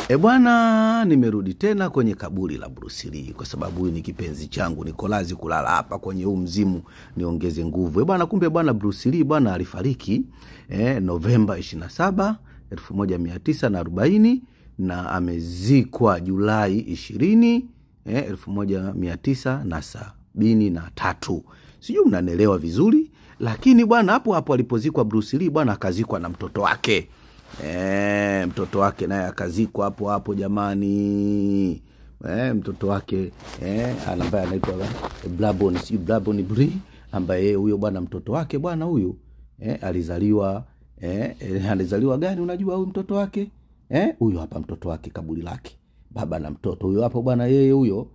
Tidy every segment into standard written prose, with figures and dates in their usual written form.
E bwana, nimerudi tena kwenye kaburi la Bruce Lee kwa sababu huyu ni kipenzi changu, niko lazi kulala hapa kwenye huu mzimu niongeze nguvu. E bwana, kumbe bwana Bruce Lee bwana alifariki Novemba 27, 1940 na amezikwa Julai 20, 1973. Sijui mnanielewa vizuri, lakini bwana hapo hapo alipozikwa Bruce Lee bwana akazikwa na mtoto wake. Mtoto wake naye akazikwa hapo hapo jamani. Mtoto wake ambaye anaitwa Blabon, si Blabon Bri, ambaye huyo bwana mtoto wake bwana huyu alizaliwa alizaliwa gani unajua huyu mtoto wake? Huyu hapa mtoto wake, kaburi lake. Baba na mtoto huyo hapo bwana, yeye huyo.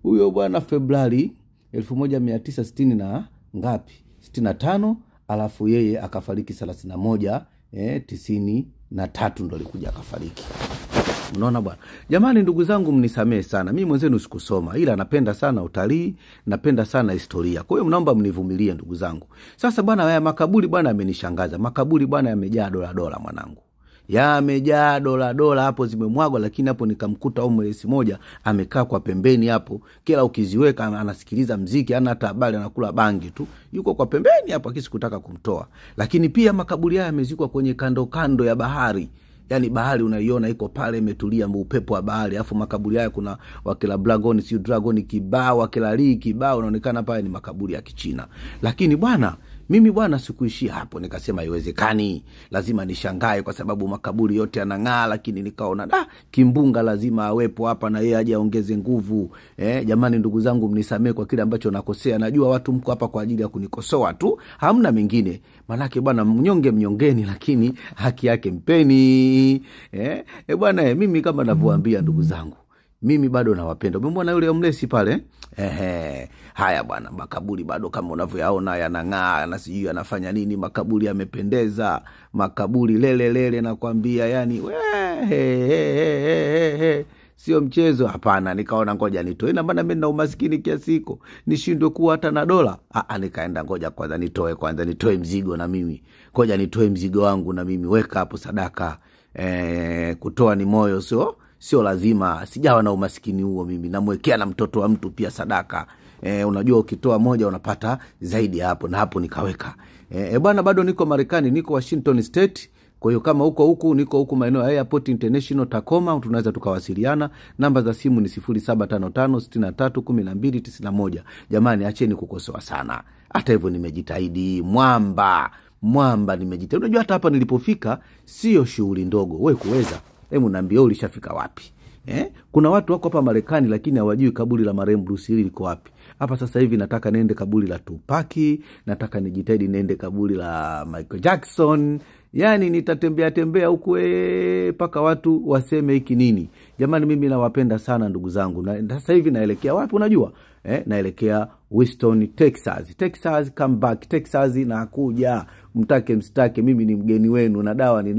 Huyo bwana Februari 1960 na ngapi? 65. Alafu yeye akafariki 31, 93 ndo alikuja akafariki. Unaona bwana. Jamani ndugu zangu, mnisamee sana. Mimi mwenzenu sikusoma, ila napenda sana utalii, napenda sana historia. Kwa hiyo mnaomba mnivumilie ndugu zangu. Sasa bwana, haya makaburi bwana yamenishangaza. Makaburi bwana yamejaa dola dola mwanangu. Yamejaa dola dola hapo zimemwagwa, lakini hapo nikamkuta homeless moja amekaa kwa pembeni hapo, kila ukiziweka anasikiliza mziki, hana hata habari, anakula bangi tu, yuko kwa pembeni hapo, akisikutaka kumtoa. Lakini pia makaburi haya yamezikwa kwenye kando kando ya bahari. Yani bahari unaiona iko pale imetulia, upepo wa bahari, alafu makaburi haya kuna wakila Dragon, si Dragon kibao, wakila Lee kibao, unaonekana pale ni makaburi ya Kichina. Lakini bwana, mimi bwana sikuishia hapo, nikasema haiwezekani, lazima nishangae kwa sababu makaburi yote yanang'aa, lakini nikaona da, kimbunga lazima awepo hapa na yeye aje aongeze nguvu. Jamani ndugu zangu, mnisamee kwa kile ambacho nakosea. Najua watu mko hapa kwa ajili ya kunikosoa tu, hamna mengine. Manake bwana, mnyonge mnyongeni, lakini haki yake mpeni. Bwana, mimi kama ninavyowaambia ndugu zangu, mimi bado nawapenda. Umemwona yule homeless pale? Haya bwana, makaburi bado kama unavyoyaona yanang'aa, na sijui yanafanya nini, makaburi yamependeza, makaburi lele lele nakwambia, yani sio mchezo. Hapana, nikaona ngoja nitoe. Na maana mimi na umaskini kiasi hiko, nishindwe kuwa hata na dola. Nikaenda ngoja kwanza nitoe, kwanza nitoe mzigo na mimi. Ngoja nitoe mzigo wangu na mimi, weka hapo sadaka. Kutoa ni moyo, sio lazima. Sijawa na umaskini huo mimi. Namwekea na mtoto wa mtu pia sadaka. Unajua ukitoa moja unapata zaidi hapo, na hapo nikaweka. Bwana bado niko Marekani, niko Washington State. Kwa hiyo kama huko huku niko huku maeneo ya Airport International Tacoma, tunaweza tukawasiliana. Namba za simu ni 0755 63 12 91. Jamani acheni kukosoa sana. Hata hivyo nimejitahidi, mwamba nimejitahidi. Unajua hata hapa nilipofika sio shughuli ndogo. Wewe kuweza, hebu niambie ulishafika wapi? Kuna watu wako hapa Marekani lakini hawajui kaburi la marehemu Bruce Lee liko wapi. Hapa sasa hivi nataka niende kaburi la Tupac, nataka nijitahidi niende kaburi la Michael Jackson. Yani nitatembea tembea huku paka watu waseme hiki nini. Jamani mimi nawapenda sana ndugu zangu. Na sasa hivi naelekea wapi unajua? Naelekea Houston, Texas. Texas, come back Texas, nakuja. Mtake msitake, mimi ni mgeni wenu na dawa ni